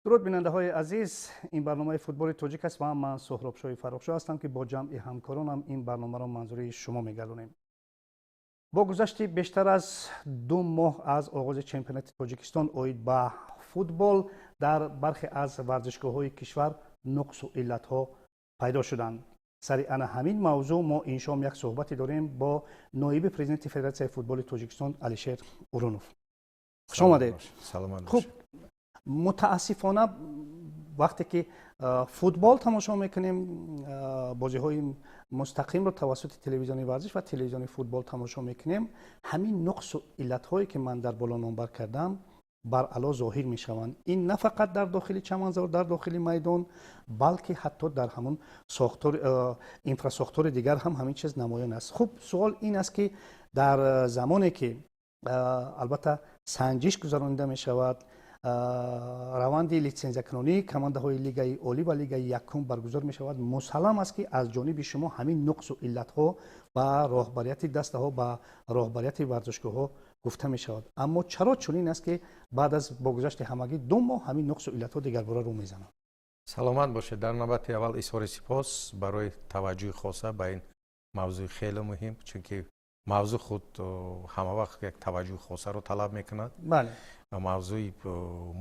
Дуруд, бинандаҳои азиз! Ин барномаи «Футболи тоҷик» аст ва ман Суҳробшоҳи Фаррухшоҳ ҳастам, ки бо ҷамъи ҳамкоронам ин барномаро манзури шумо мегардонем. Бо гузашти бештар аз 2 моҳ аз оғози чемпионати Тоҷикистон оид ба футбол, дар бархе аз варзишгоҳҳои кишвар нуқсу иллатҳо пайдо шуданд. Сари ана ҳамин мавзӯъ мо ин шом як суҳбате дорем бо ноиби президенти Федератсияи футболи Тоҷикистон Алишер Урунов. Хуш омадед. Хуб, мутаассифона, вақте ки футбол тамошо мекунем, бозиҳои мустақимро тавассути телевизиони «Варзиш» ва телевизиони «Футбол» тамошо мекунем, ҳамин нуқсу иллатҳое, ки ман дар боло номбар кардам, баръало зоҳир мешаванд. Ин на фақат дар дохили чаманзор, дар дохили майдон, балки ҳатто дар ҳамон сохтор, инфрасохтори дигар ҳам ҳамин чиз намоён аст. Хуб, суол ин аст, ки дар замоне ки албатта санҷиш гузаронида мешавад, раванди литсензиякунонии командаҳои лигаи олӣ ва лигаи якум баргузор мешавад, мусаллам аст, ки аз ҷониби шумо ҳамин нуқсу иллатҳо ба роҳбарияти дастаҳо, ба роҳбарияти варзишгоҳҳо гуфта мешавад. Аммо чаро чунин аст, ки баъд аз бо гузашти ҳамагӣ 2 моҳ ҳамин нуқсу иллатҳо дигарбора рӯ мезананд? Саломат бошед. Дар навбати аввал изҳори сипос барои таваҷҷӯҳи хоса ба ин мавзӯи хеле муҳим, чунки мавзӯъ худ ҳама вақт як таваҷҷӯҳи хосаро талаб мекунад. Мавзӯи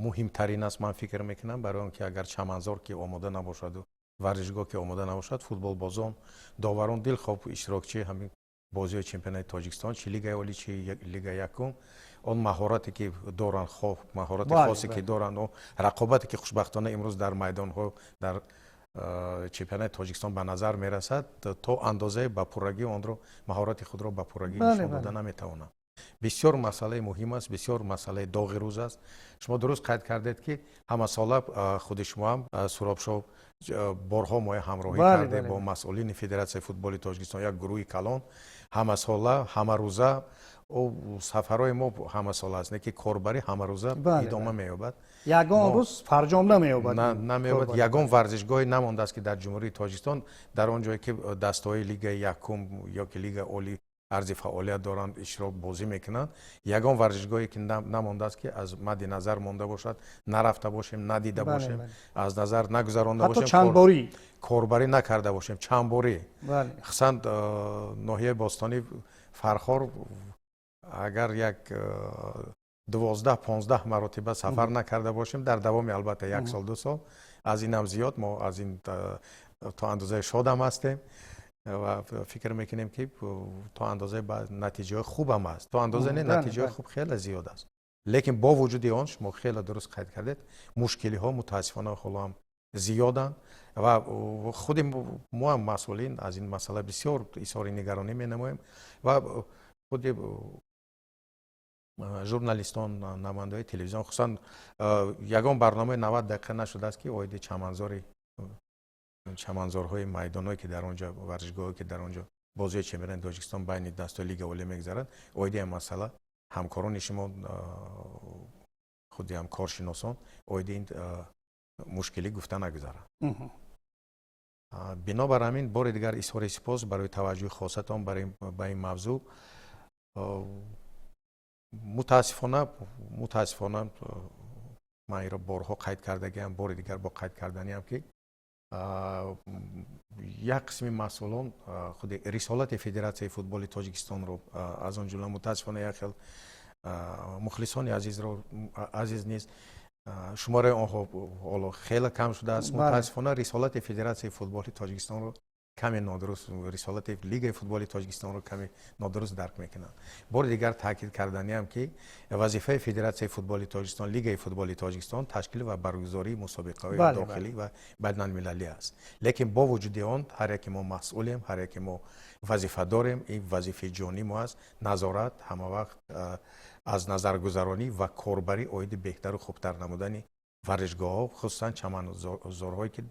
муҳимтарин аст, ман фикр мекунам, барои он ки агар чаманзор ки омода набошаду варзишгоҳ ки омода набошад, футболбозон, доварон дилхоҳ иштирокчии ҳамин бозиҳои чемпионати Тоҷикистон, чи лигаи олӣ, чи лигаи якум, он маҳорате, ки доранд, хоҳ маҳорати хосе, ки доранд, рақобате, ки хушбахтона имрӯз дар майдонҳо дар чемпионати Тоҷикистон ба назар мерасад, то андозае ба пуррагӣ онро, маҳорати худро ба пуррагӣ нишон дода наметавонанд. Бисёр масъалаи муҳим аст, бисёр масъалаи доғи рӯз аст. Шумо дуруст қайд кардед, ки ҳамасола худи шумо ҳам, Суҳробшоҳ, борҳо мо ҳамроҳӣ кардем бо масъулини Федератсияи футболи Тоҷикистон, як гурӯҳи калон. Ҳамасола, ҳамарӯза сафарҳои мо ҳамасола аст, не ки корбарӣ ҳамарӯза идома меёбад. Ягон рӯз фарҷом намеёбад. Намеёбад. Ягон варзишгоҳе намондааст, ки дар Ҷумҳурии Тоҷикистон, дар он ҷое ки дастаҳои лигаи якум ё ки лигаи олӣ арзи фаъолият доранд, иштирок бозӣ мекунанд, ягон варзишгоҳе ки намондааст, ки аз мадди назар монда бошад, нарафта бошем, надида бошем, аз назар нагузаронда бошем, чандборӣ. Корбарӣ накарда бошем чандборӣ. Хусусан ноҳияи бостонии Фархор, агар як 12-15 маротиба сафар накарда бошем дар давоми, албатта, як сол, 2 сол, аз инам зиёд. Мо аз ин то андозаи шодам ҳастем ва фикр мекунем, ки то андозаи ба натиҷаҳои хубам аст, то андоза не, натиҷаҳои хуб хеле зиёд аст. Лекин бо вуҷуди он, шумо хеле дуруст қайд кардед, мушкилиҳо мутаассифона ҳоло ҳам зиёданд ва худи мо ҳам, масъулин, аз ин масъала бисёр изҳори нигаронӣ менамоем ва худи журналистон, намояндаҳои телевизион, хусусан ягон барномаи 90 дақиқа нашудааст, ки оиди чаманзорҳои майдонҳое, ки дар он ҷо, варзишгоҳое, ки дар он ҷо бозиҳои чемпионати Тоҷикистон байни дастаҳои лига олӣ мегузарад, оиди ин масъала ҳамкорони шумо, худи ҳам коршиносон оиди ин мушкилӣ гуфта нагузаранд. Бинобар ҳамин, бори дигар изҳори сипос барои таваҷҷӯҳи хосатон ба ин мавзӯъ. Мутаассифона, ман инро борҳо қайд кардагиам, бори дигар бо қайд карданиам, ки як қисми масъулон худи рисолати Федератсияи футболи Тоҷикистонро, аз он ҷумла, мутаассифона, як хел мухлисони азизро, азиз низ, шумораи онҳо ҳоло хеле кам шудааст, мутаассифона, рисолати Федератсияи футболи Тоҷикистонро каме нодуруст, рисолати лигаи футболи Тоҷикистонро каме нодуруст дарк мекунанд. Бори дигар таъкид карданиам, ки вазифаи Федератсияи футболи Тоҷикистон, лигаи футболи Тоҷикистон ташкил ва баргузории мусобиқаҳои дохилӣ ва байналмилалӣ аст. Лекин бо вуҷуди он ҳар яке мо масъулем, ҳар яке мо вазифа дорем, ин вазифаи ҷонии мо аст: назорат, ҳамавақт аз назаргузаронӣ ва корбарӣ оиди беҳтару хубтар намудани варзишгоҳҳо, хусусан чаманзорҳое, ки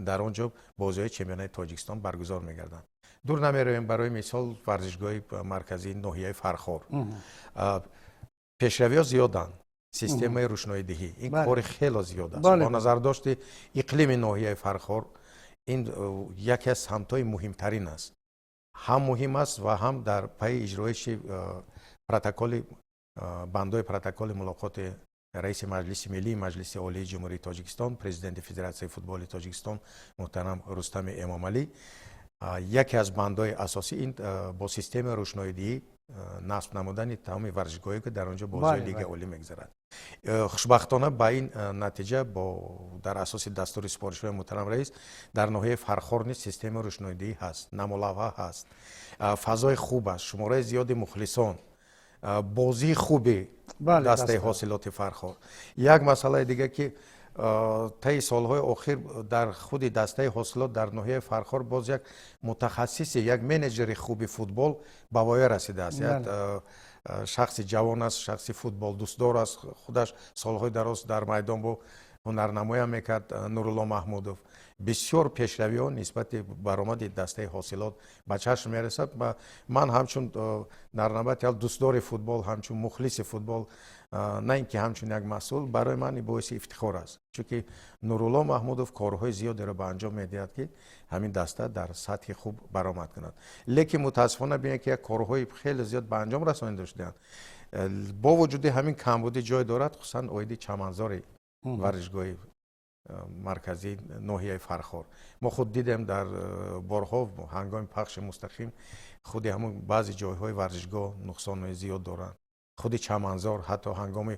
дар он ҷо бозиҳои чемпионати Тоҷикистон баргузор мегарданд. Дур намеравем, барои мисол, варзишгоҳи марказии ноҳияи Фархор. Пешравиҳо зиёданд, системаи рӯшноидиҳӣ, ин кори хело зиёд аст. Бо назардошти иқлими ноҳияи Фархор ин яке аз самтҳои муҳимтарин аст, ҳам муҳим аст ва ҳам дар пайи иҷроиши протоколи, бандҳои протоколи мулоқоти Раиси Маҷлиси Миллии Маҷлиси Олии Ҷумҳурии Тоҷикистон, Президенти Федератсияи футболи Тоҷикистон муҳтарам Рустами Эмомалӣ, яке аз бандҳои асосӣ ин бо системаи рӯшноидиҳӣ насб намудани тамоми варзишгоҳе, ки дар он ҷо бозиҳои Лигаи Олӣ мегузарад. Хушбахтона, ба ин натиҷа бо дар асоси дастури супоришҳои муҳтарам раис дар ноҳияи Фархор низ системаи рӯшноидиҳӣ ҳаст, намолавҳа ҳаст, фазои хуб аст, шумораи зиёди мухлисон, бозии хуби дастаи Ҳосилоти Фархор. Як масъалаи дига, ки таи солҳои охир дар худи дастаи Ҳосилот дар ноҳияи Фархор боз як мутахассиси, як менеҷери хуби футбол ба воя расидааст. Як шахси ҷавон аст, шахси футболдӯстдор аст, худаш солҳои дароз дар майдон бо ҳунарнамоя мекард, Нурулло Маҳмудов. Бисёр пешравиҳо нисбати баромади дастаи Ҳосилот ба чашм мерасад ва ман ҳамчун дар навбати аввал дӯстдори футбол, ҳамчун мухлиси футбол, на ин ки ҳамчун як масъул, барои ман ин боиси ифтихор аст, чунки Нурулло Маҳмудов корҳои зиёдеро ба анҷом медиҳад, ки ҳамин даста дар сатҳи хуб баромад кунад. Лекин мутаассифона, бинед, ки як корҳои хеле зиёд ба анҷом расонида шудаанд, бо вуҷуди ҳамин камбудӣ ҷой дорад, хусусан оиди чаманзори варзишгоҳи марказии ноҳияи Фархор. Мо худ дидем, дар борҳо ҳангоми пахши мустақим худи ҳамун баъзе ҷойҳои варзишгоҳ нуқсонҳои зиёд доранд. Худи чаманзор ҳатто ҳангоми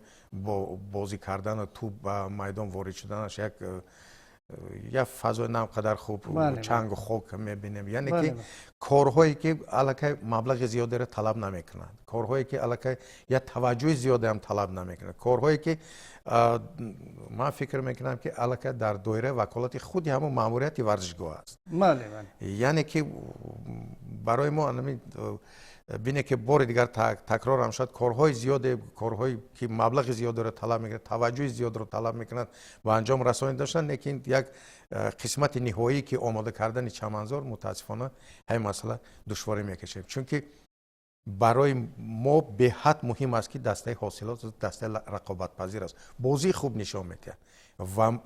бозӣ кардану тӯб ба майдон ворид шуданаш як фазои на он қадар хуб, чангу хок мебинем. Яъне ки корҳое, ки аллакай маблағи зиёдеро талаб намекунанд, корҳое, ки аллакай як таваҷҷӯҳи зиёдеам талаб намекунанд, корҳое, ки ман фикр мекунам, ки аллакай дар доираи ваколати худи ҳамон маъмурияти варзишгоҳ аст. Яъне ки барои мо бине, ки бори дигар такрорам шуд, корҳои зиёде, корҳое ки маблағи зиёдеро талаб мекунад, таваҷҷӯҳи зиёдро талаб мекунад, ба анҷом расонида доштанд, лекин як қисмати ниҳоӣ, ки омода кардани чаманзор, мутаассифона, ҳамин масъала душворӣ мекашем, чунки барои мо беҳад муҳим аст, ки дастаи Ҳосилот дастаи рақобатпазир аст, бозии хуб нишон медиҳад ва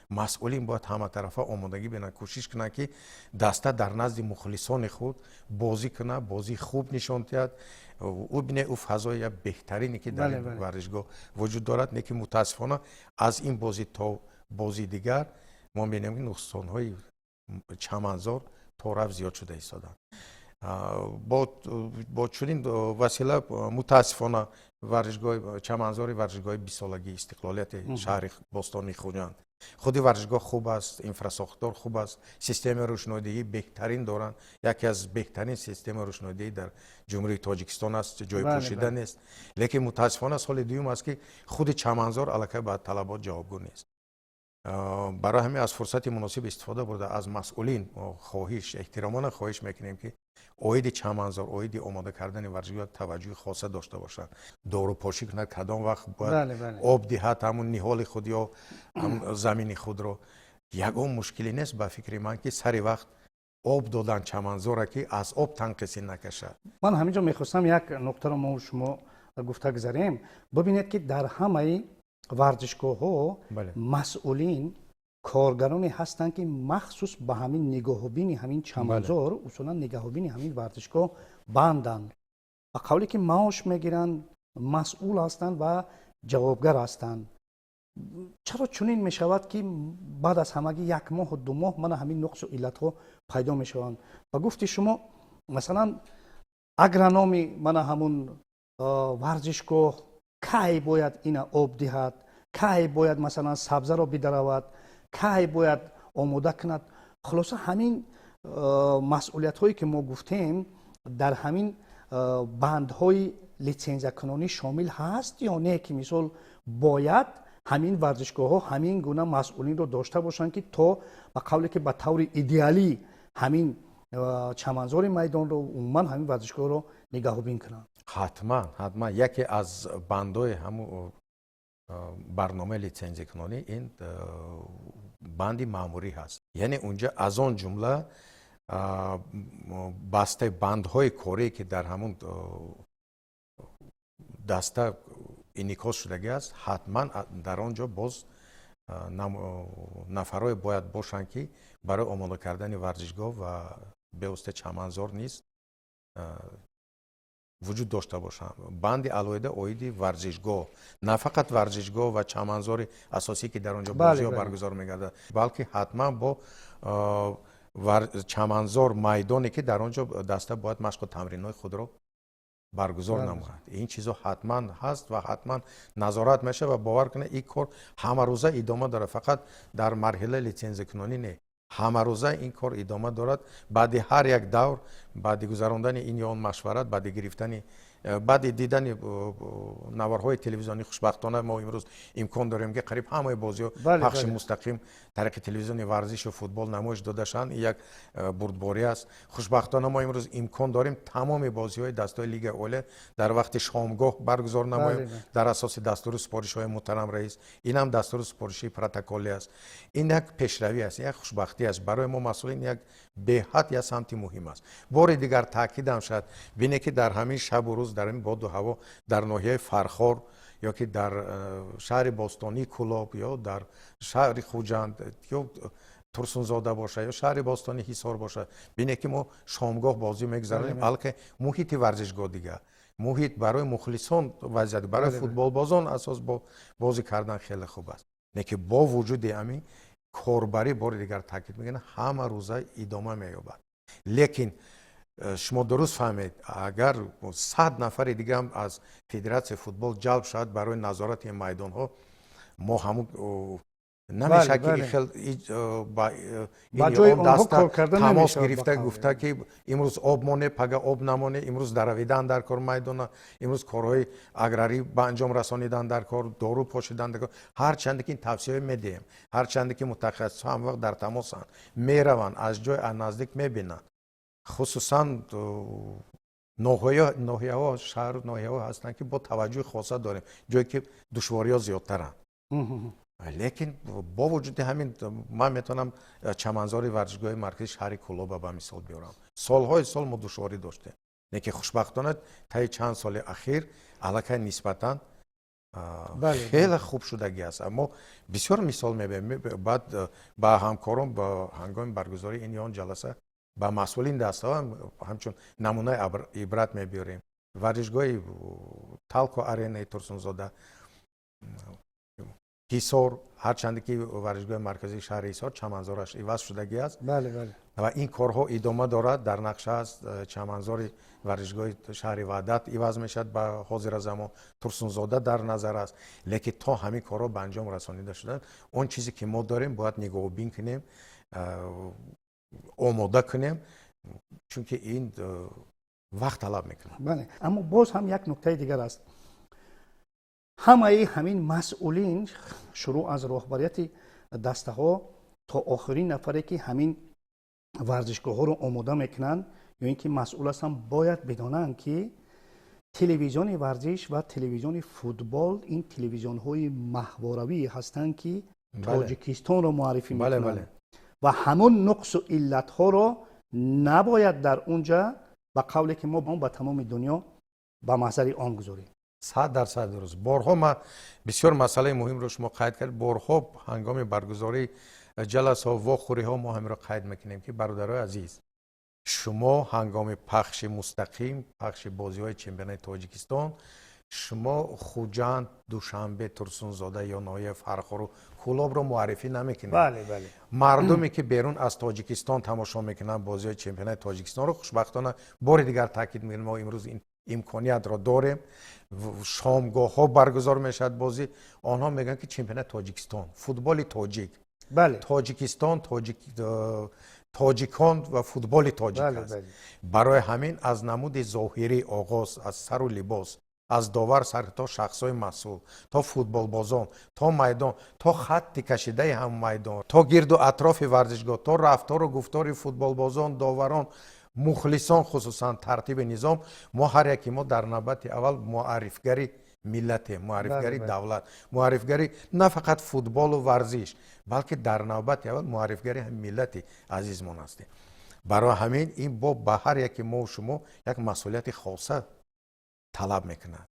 масъулин бояд ҳаматарафа омодагӣ бинанд, кӯшиш кунанд, ки даста дар назди мухлисони худ бозӣ кунад, бозии хуб нишон диҳад. Ӯ бине, ӯ фазои як беҳтарине, ки дар варзишгоҳ вуҷуд дорад, лекин мутаассифона аз ин бозӣ то бозии дигар мо мебинем, ки нуқсонҳои чаманзор торафт зиёд шуда истоданд. Бо чунин васила мутаассифона варзишгоҳи чаманзори варзишгоҳи 20-солагии истиқлолияти шаҳри бостонии Хуҷанд, худи варзишгоҳ хуб аст, инфрасохтор хуб аст, системаи рӯшноидиҳӣ беҳтарин доранд, яке аз беҳтарин системаи рӯшноидиҳӣ дар Ҷумҳурии Тоҷикистон аст, ҷои пӯшида нест, лекин мутаассифона соли дуюм аст, ки худи чаманзор аллакай ба талабот ҷавобгӯ нест. Барои ҳамин аз фурсати муносиб истифода бурда, аз масъулин хоҳиш, эҳтиромона хоҳиш мекунем, ки оиди чаманзор, оиди омода кардани варзишгоҳ таваҷҷӯҳи хоса дошта бошанд, дорупошӣ кунад, кадом вақт бояд об диҳад ҳамун ниҳоли худ ё замини худро. Ягон мушкилӣ нест, ба фикри ман, ки сари вақт об додан чаманзора, ки аз об танқисӣ накашад. Ман ҳамин ҷо мехостам як нуқтаро мо шумо гуфта гузарем. Бибинед, ки дар ҳамаи варзишгоҳҳо масъулин, коргароне ҳастанд, ки махсус ба ҳамин нигоҳубини ҳамин чаманзор, усулан нигаҳубини ҳамин варзишгоҳ банданд. Ба қавле ки маош мегиранд, масъул ҳастанд ва ҷавобгар ҳастанд. Чаро чунин мешавад, ки баъд аз ҳамагӣ як моҳу 2 моҳ мана ҳамин нуқсу иллатҳо пайдо мешаванд? Ба гуфти шумо, масалан, агрономи мана ҳамун варзишгоҳ кай бояд ина об диҳад, кай бояд, масалан, сабзаро бидаравад, кай бояд омода кунад? Хулоса, ҳамин масъулиятҳое, ки мо гуфтем, дар ҳамин бандҳои литсензиякунонӣ шомил ҳаст ё не, ки мисол бояд ҳамин варзишгоҳҳо ҳамин гуна масъулинро дошта бошанд, ки то ба қавле ки ба таври идеалӣ ҳамин чаманзори майдонро, умуман ҳамин варзишгоҳро нигаҳубин кунанд? Ҳатман, ҳатман, яке аз бандҳои ҳамун барномаи литсензиякунонӣ ин банди маъмурӣ ҳаст. Яъне унҷа аз он ҷумла бастаи бандҳои корие, ки дар ҳамун даста инъикос шудагӣ аст, ҳатман дар он ҷо боз нафарое бояд бошанд, ки барои омода кардани варзишгоҳ ва бевосита чаманзор низ. Вуҷуд дошта бошанд, банди алоҳида оиди варзишгоҳ, на фақат варзишгоҳ ва чаманзори асосӣ, ки дар он ҷо бозиҳо баргузор мегардад, балки ҳатман бо чаманзор, майдоне, ки дар он ҷо даста бояд машқу тамринҳои худро баргузор намояд. Ин чизо ҳатман ҳаст ва ҳатман назорат мешавад. Ва бовар кунед, ин кор ҳамарӯза идома дорад, фақат дар марҳилаи литсензиякунонӣ не, ҳамарӯза ин кор идома дорад. Баъди ҳар як давр, баъди гузарондани ин ё он машварат, баъди гирифтани, баъди дидани наворҳои телевизионӣ. Хушбахтона, мо имрӯз имкон дорем, ки қариб ҳамаи бозиҳо пахши мустақим тариқи телевизиони варзишу футбол намоиш дода шаванд. Ин як бурдборӣ аст. Хушбахтона, мо имрӯз имкон дорем тамоми бозиҳои дастаҳои Лигаи Олия дар вақти шомгоҳ баргузор намоем, дар асоси дастуру супоришҳои муҳтарам раис. Инам дастуру супориши протоколӣ аст. Ин як пешравӣ аст, як хушбахтӣ аст барои мо масъулин, як беҳад як самти муҳим аст. Бори дигар таъкидам шавад, бине, ки дар ҳамин шабу рӯз, дар ин боду ҳаво, дар ноҳияи Фархор ё ки дар шаҳри бостонии Кӯлоб ё дар шаҳри Хуҷанд ё Турсунзода бошад ё шаҳри бостонии Ҳисор бошад, бине, ки мо шомгоҳ бозӣ мегузаронем. Аллакай муҳити варзишгоҳ дигар муҳит, барои мухлисон вазъият, барои футболбозон асос бо бозӣ кардан хеле хуб аст. Лекин бо вуҷуди ҳамин, корбарӣ, бори дигар таъкид мекунам, ҳама рӯза идома меёбад. Лекин шумо дуруст фаҳмед, агар 100 нафари дигарам аз федератсияи футбол ҷалб шавад барои назорати ин майдонҳо, мо ҳамун намешавад, ки хел ба ин даста тамос гирифта гуфта, ки имрӯз об моне, пага об намоне, имрӯз даравидан дар кор майдона, имрӯз корҳои аграрӣ ба анҷом расонидан дар кор, дору пошидан дар кор. Ҳарчанде ки ин тавсияҳо медиҳем, ҳарчанде ки мутахассисҳо ҳамвақт дар тамосанд, мераванд, аз ҷой аз наздик мебинанд, хусусан ноҳияҳо, шаҳру ноҳияҳо ҳастанд, ки бо таваҷҷӯҳи хоса дорем, ҷое ки душвориҳо зиёдтаранд. Лекин бо вуҷуди ҳамин, ман метавонам чаманзори варзишгоҳи марказии шаҳри Кӯлоба ба мисол биёрам. Солҳои сол мо душворӣ доштем, лекин хушбахтона, таи чанд соли ахир аллакай нисбатан хеле хуб шудагӣ аст. Аммо бисёр мисол мебием. Баъд ба ҳамкорон ба ҳангоми баргузории ин ё он ҷаласа ба масъулин дастаҳо ҳамчун намунаи ибрат мебиёрем варзишгоҳи Талко Аренаи Турсунзода, Ҳисор. Ҳарчанде ки варзишгоҳи марказии шаҳри Ҳисор чаманзораш иваз шудагӣ аст ва ин корҳо идома дорад, дар нақша аст, чаманзори варзишгоҳи шаҳри Ваҳдат иваз мешавад ба ҳозира замон, Турсунзода дар назар аст. Лекин то ҳамин корҳо ба анҷом расонида шуданд, он чизе ки мо дорем, бояд нигоҳубин кунем, омода кунем, чунки ин вақт талаб мекунад. Бале, аммо боз ҳам як нуктаи дигар аст. Ҳамаи ҳамин масъулин, шурӯъ аз роҳбарияти дастаҳо то охирин нафаре, ки ҳамин варзишгоҳҳоро омода мекунанд ё ин ки масъул ҳастанд, бояд бидонанд, ки телевизиони варзиш ва телевизиони футбол ин телевизионҳои маҳворавӣ ҳастанд, ки Тоҷикистонро муаррифӣ мекунанд ва ҳамон нуқсу иллатҳоро набояд дар унҷа, ба қавле ки мо ба тамоми дунё ба маҳзари ом гузорем. 100% дуруст. Борҳо ман, бисёр масъалаи муҳимро шумо қайд кард, борҳо ҳангоми баргузории ҷаласаҳо, вохӯриҳо мо ҳаминро қайд мекунем, ки бародарои азиз, шумо ҳангоми пахши мустақим, пахши бозиҳои чемпионати Тоҷикистон, шумо Хуҷанд, Душанбе, Турсунзода ё ноҳияи Фархору Кӯлобро муаррифӣ намекунед. Мардуме, ки берун аз Тоҷикистон тамошо мекунанд бозиҳои чемпионати Тоҷикистонро, хушбахтона, бори дигар таъкид мекунем, мо имрӯз ин имкониятро дорем, шомгоҳҳо баргузор мешавад бозӣ, онҳо мегӯянд, ки чемпионати Тоҷикистон, футболи тоҷик, Тоҷикистон, тоҷикон ва футболи тоҷик аст. Барои ҳамин аз намуди зоҳирӣ оғоз, аз сару либос, аз довар сар то шахсҳои масъул, то футболбозон, то майдон, то хатти кашидаи ҳам майдон, то гирду атрофи варзишгоҳ, то рафтору гуфтори футболбозон, доварон, мухлисон, хусусан тартиби низом, мо, ҳар яке мо дар навбати аввал муаррифгари миллатем, муаррифгари давлат, муаррифгари на фақат футболу варзиш, балки дар навбати аввал муаррифгари миллати азизмон ҳастем. Барои ҳамин ин боб ба ҳар яке мову шумо як масъулияти хоса талаб мекунад.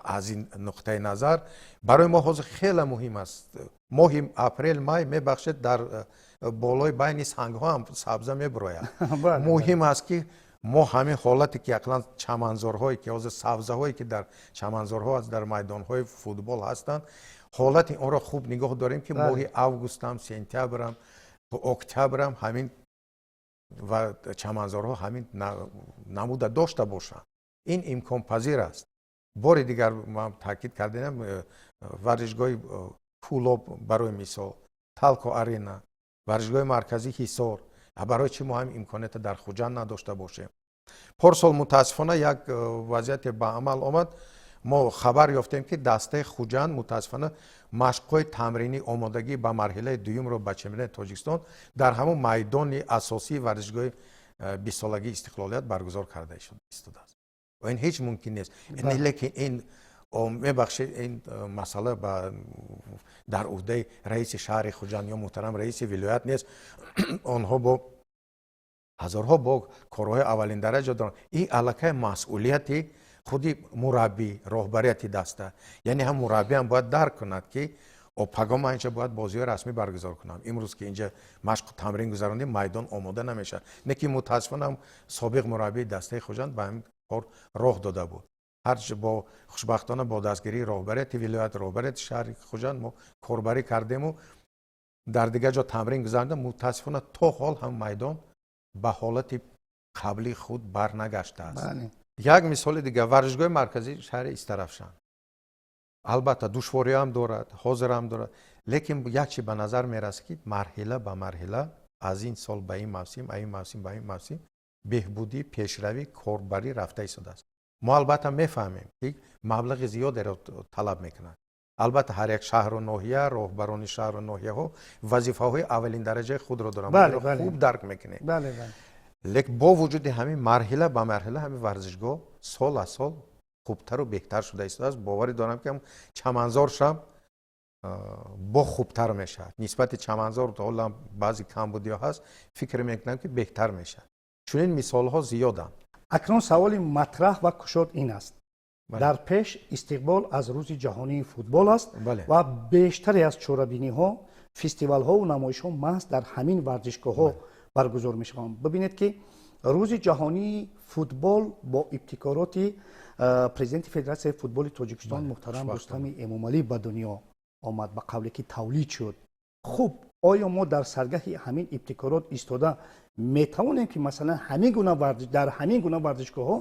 Аз ин нуқтаи назар барои мо ҳозир хеле муҳим аст. Моҳи апрел, май, мебахшед, дар болои байни сангҳо ҳам сабза мебурояд. Муҳим аст, ки Мо ҳамин ҳолате ки ақлан чаманзорҳое ки ҳозир, сабзаҳое ки дар чаманзорҳо аст, дар майдонҳои футбол ҳастанд, ҳолати онро хуб нигоҳ дорем, ки моҳи августам, сентябрам, октябрам ҳамин ва чаманзорҳо ҳамин намуда дошта бошанд. Ин имконпазир аст. Бори дигар ман таъкид кардем, варзишгоҳи Кӯлоб, барои мисол, Талко Арена, варзишгоҳи марказии Ҳисор. Барои чӣ мо ҳамин имконията дар Хуҷанд надошта бошем? Порсол мутаассифона як вазъияте ба амал омад. Мо хабар ёфтем, ки дастаи Хуҷанд мутаассифона машқҳои тамринӣ, омодагӣ ба марҳилаи дуюмро ба чемпионати Тоҷикистон дар ҳамон майдони асосии варзишгоҳи 20-солагии истиқлолият баргузор карда истодааст ва ин ҳеҷ мумкин нест. Лекин ин, мебахшед, ин масъала ба дар уҳдаи раиси шаҳри Хуҷанд ё муҳтарам раиси вилоят нест. Онҳо бо ҳазорҳо бо корҳои аввалиндараҷа доранд. Ин аллакай масъулияти худи мураббӣ, роҳбарияти даста. Яъне ҳам мураббиам бояд дарк кунад, ки пагоҳ ман инҷа бояд бозиҳои расмӣ баргузор кунам. Имрӯз ки инҷа машқу тамрин гузарондем, майдон омода намешавад. Не ки мутаассифона собиқ мураббии дастаи Хуҷанд ба ҳамин кор роҳ дода буд. Ҳарчи бо хушбахтона бо дастгирии роҳбарияти вилоят, роҳбарияти шаҳри Хуҷанд мо корбарӣ кардему дар дигар ҷо тамрин гузарондем. Мутаассифона то ҳол ҳам майдон ба ҳолати қаблии худ барнагаштааст. Як мисоли дигар: варзишгоҳи марказии шаҳри Истарафшан. Албатта, душвориҳам дорад, ҳозирам дорад, лекин як чи ба назар мерасад, ки марҳила ба марҳила, аз ин сол ба ин мавсим, аз ин мавсим ба ин мавсим беҳбудӣ, пешравӣ, корбарӣ рафта истодааст. Мо албатта мефаҳмем, ки маблағи зиёдеро талаб мекунад. Албатта, ҳар як шаҳру ноҳия, роҳбарони шаҳру ноҳияҳо вазифаҳои аввалиндараҷаи худро доранд, хуб дарк мекунем. Лекин бо вуҷуди ҳамин, марҳила ба марҳила ҳамин варзишгоҳ сол аз сол хубтару беҳтар шуда истодааст. Боварӣ дорам, ки чаманзоршам бо хубтар мешавад. Нисбати чаманзор ҳолам баъзе камбудиҳо ҳаст, фикр мекунам, ки беҳтар мешавад. Чунин мисолҳо зиёданд. Акнун саволи матраҳ ва кушод ин аст: дар пеш истиқбол аз Рӯзи ҷаҳонии футбол аст ва бештаре аз чорабиниҳо, фестивалҳову намоишҳо маҳз дар ҳамин варзишгоҳҳо баргузор мешаванд. Бибинед, ки Рӯзи ҷаҳонии футбол бо ибтикороти президенти Федератсияи футболи Тоҷикистон муҳтарам Рустами Эмомалӣ ба дунё омад, ба қавле ки тавлид шуд. Хуб, оё мо дар саргаҳи ҳамин ибтикорот истода метавонем, ки масалан ҳамин гуна дар ҳамин гуна варзишгоҳҳо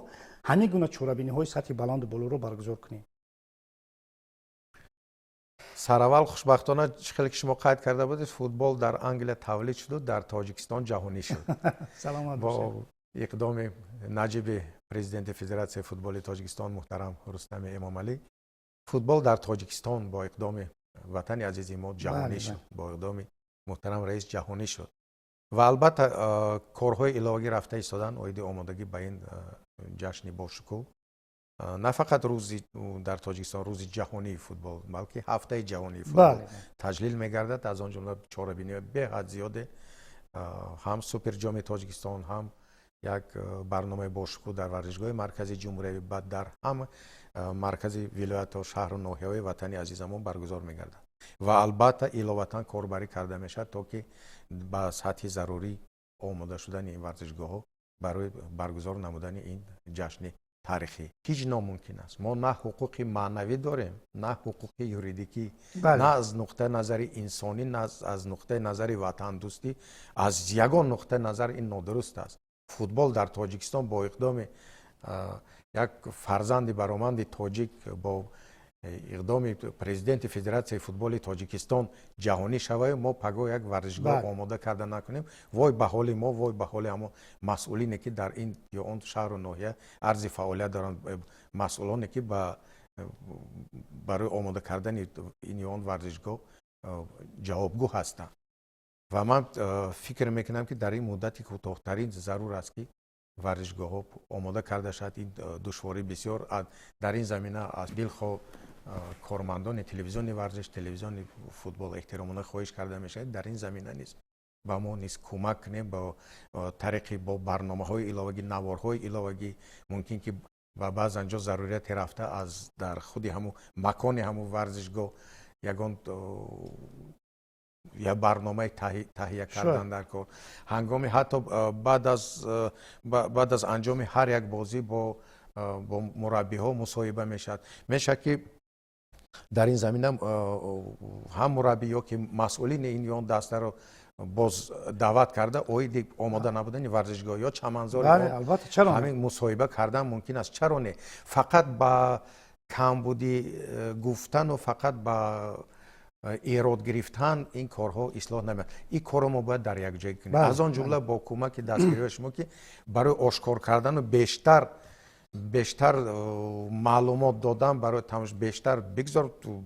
ҳамин гуна чорабиниҳои сатҳи баланду болоро баргузор кунем? Сараввал, хушбахтона, чӣ хеле ки шумо қайд карда будед, футбол дар Англия тавлид шуду дар Тоҷикистон ҷаҳонӣ шуд. Саломат. Бо иқдоми наҷиби президенти Федератсияи футболи Тоҷикистон муҳтарам Рустами Эмомалӣ футбол дар Тоҷикистон бо иқдоми ватани азизи мо ҷаҳонӣ шуд, бо иқдоми муҳтарам раис ҷаҳонӣ шуд. Ва албатта, корҳои иловагӣ рафта истоданд оиди омодагӣ ба ин ҷашни бошукӯҳ. На фақат рӯзи дар Тоҷикистон Рӯзи ҷаҳонии футбол, балки Ҳафтаи ҷаҳонии футбол таҷлил мегардад. Аз он ҷумла чорабиниҳои беҳад зиёде, ҳам Суперҷоми Тоҷикистон, ҳам як барномаи бошукӯҳ дар варзишгоҳи марказии ҷумҳуриявӣ, баъд дар ҳама маркази вилоятҳо, шаҳру ноҳияҳои ватани азизамон баргузор мегардад. Ва албатта, иловатан корбарӣ карда мешавад, то ки ба сатҳи зарурӣ омода шудани ин варзишгоҳҳо барои баргузор намудани ин ҷашни таърихӣ. Ҳеҷ номумкин аст. Мо на ҳуқуқи маънавӣ дорем, на ҳуқуқи юридикӣ, на аз нуқтаи назари инсонӣ, на аз нуқтаи назари ватандӯстӣ, аз ягон нуқтаи назар ин нодуруст аст. Футбол дар Тоҷикистон бо иқдоми як фарзанди бароманди тоҷик, бо иқдоми президенти Федератсияи футболи Тоҷикистон ҷаҳонӣ шаваю мо пагоҳ як варзишгоҳ омода карда накунем, вой ба ҳоли мо, вой ба ҳоли ҳамон масъулине, ки дар ин ё он шаҳру ноҳия арзи фаъолият доранд, масъулоне, ки барои омода кардани ин ё он варзишгоҳ ҷавобгӯ ҳастанд. Ва ман фикр мекунам, ки дар ин муддати кӯтоҳтарин зарур аст, ки варзишгоҳҳо омода карда шавад. Ин душворӣ бисёр дар ин замина аз дилхоҳ кормандони телевизиони варзиш, телевизиони футбол эҳтиромона хоҳиш карда мешавад, дар ин замина низ ба мо низ кӯмак кунем бо тариқи бо барномаҳои иловагӣ, наворҳои иловагӣ. Мумкин ки ба баъзан ҷо зарурияте рафта аз дар худи ҳамун макони ҳамун варзишгоҳ ягон Як барномаи таҳия кардан дар кор, ҳангоми ҳатто баъд аз анҷоми ҳар як бозӣ бо мураббиҳо мусоҳиба мешавад, ки дар ин замина ҳам мураббӣ ё ки масъулини ин ё он дастаро боз даъват карда, оиди омода набудани варзишгоҳ ё чаманзори ҳамин мусоҳиба кардан мумкин аст. Чаро не? Фақат ба камбудӣ гуфтану фақат ба эрод гирифтан ин корҳо ислоҳ намеяд. Ин корро мо бояд дар якҷоя кунем, аз он ҷумла бо кӯмаки дастгириҳои шумо, ки барои ошкор кардану бештар маълумот додан барои тамош, бештар бигзор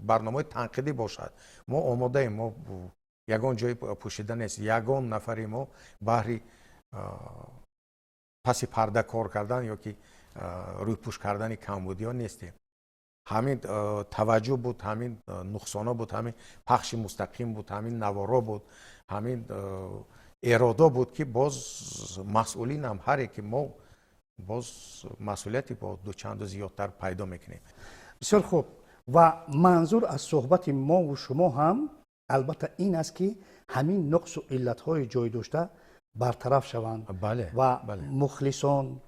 барномаҳои танқидӣ бошад. Мо омодаем, мо ягон ҷои пӯшида нест. Ягон нафари мо баҳри паси парда кор кардан ё ки рӯйпӯш кардани камбудиҳо нестем. Ҳамин таваҷҷӯҳ буд, ҳамин нуқсонҳо буд, ҳамин пахши мустақим буд, ҳамин наворо буд, ҳамин эродо буд, ки боз масъулинам ҳар яке мо боз масъулияти бо дучанду зиёдтар пайдо мекунем. Бисёр хуб. Ва манзур аз суҳбати мову шумо ҳам албатта ин аст, ки ҳамин нуқсу иллатҳои ҷой дошта бартараф шаванд ва мухлисон,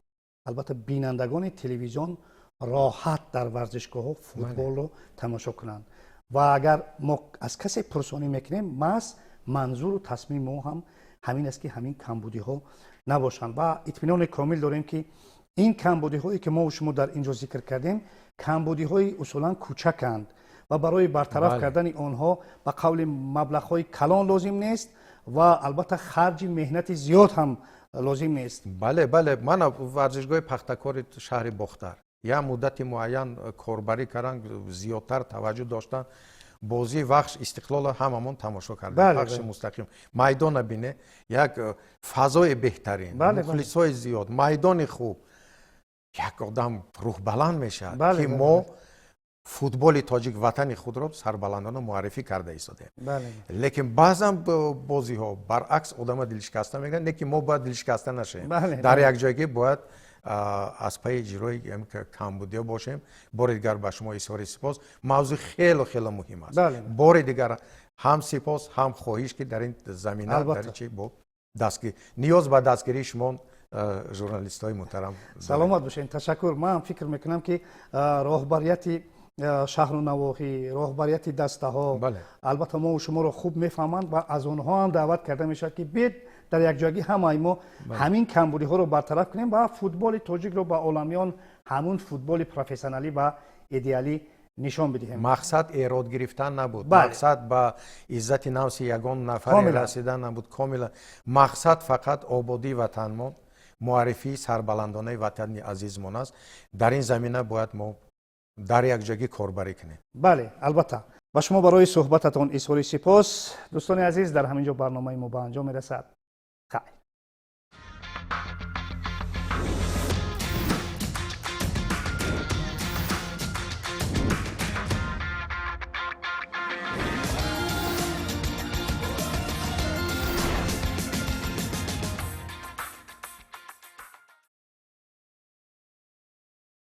албатта бинандагони телевизион роҳат дар варзишгоҳҳо футболро тамошо кунанд. Ва агар мо аз касе пурсонӣ мекунем, маҳз манзуру тасмими мо ҳам ҳамин аст, ки ҳамин камбудиҳо набошанд. Ва итминони комил дорем, ки ин камбудиҳое, ки мо шумо дар ин ҷо зикр кардем, камбудиҳои усулан кӯчаканд ва барои бартараф кардани онҳо ба қавли маблағҳои калон лозим нест ва албатта харҷи меҳнати зиёд ҳам лозим нест. Бале, мана варзишгоҳи Пахтакори шаҳри Бохтар як муддати муайян корбарӣ кардан, зиёдтар таваҷҷӯҳ доштан. Бозии Вахш Истиқлолро ҳамамон тамошо кардем, пахши мустақим. Майдона бине, як фазои беҳтарин, мухлисҳои зиёд, майдони хуб, як одам рӯҳбаланд мешавад, ки мо футболи тоҷик, ватани худро сарбаландона муаррифӣ карда истодем. Лекин баъзан бозиҳо баръакс одама дилшикаста мегӯянд. Лекин мо бояд дилшикаста нашавем, дар якҷойгӣ бояд аз пайи иҷрои камбудиҳо бошем. Бори дигар ба шумо изҳори сипос. Мавзӯъ хело хело муҳим аст. Бори дигар ҳам сипос, ҳам хоҳиш, ки дар ин замина дар чи бо дастгир ниёз ба дастгирии шумо, журналистҳои муҳтарам. Саломат бошед, ташаккур. Ман фикр мекунам, ки роҳбарияти шаҳру навоҳӣ, роҳбарияти дастаҳо албатта мо шуморо хуб мефаҳманд ва аз онҳо ҳам даъват карда мешавад, ки бед дар якҷоягӣ ҳамаи мо ҳамин камбудиҳоро бартараф кунем ва футболи тоҷикро ба оламиён ҳамун футболи профессионалӣ ва идеалӣ нишон бидиҳем. Мақсад эрод гирифтан набуд, мақсад ба иззати нафси ягон нафаре расидан набуд комила. Мақсад фақат ободии ватанмон, муаррифии сарбаландонаи ватани азизмон аст. Дар ин замина бояд мо дар якҷоягӣ корбарӣ кунем. Бале, албатта, ба шумо барои суҳбататон изҳори сипос. Дӯстони азиз, дар ҳамин ҷо барномаи мо ба анҷом мерасад. Хайр.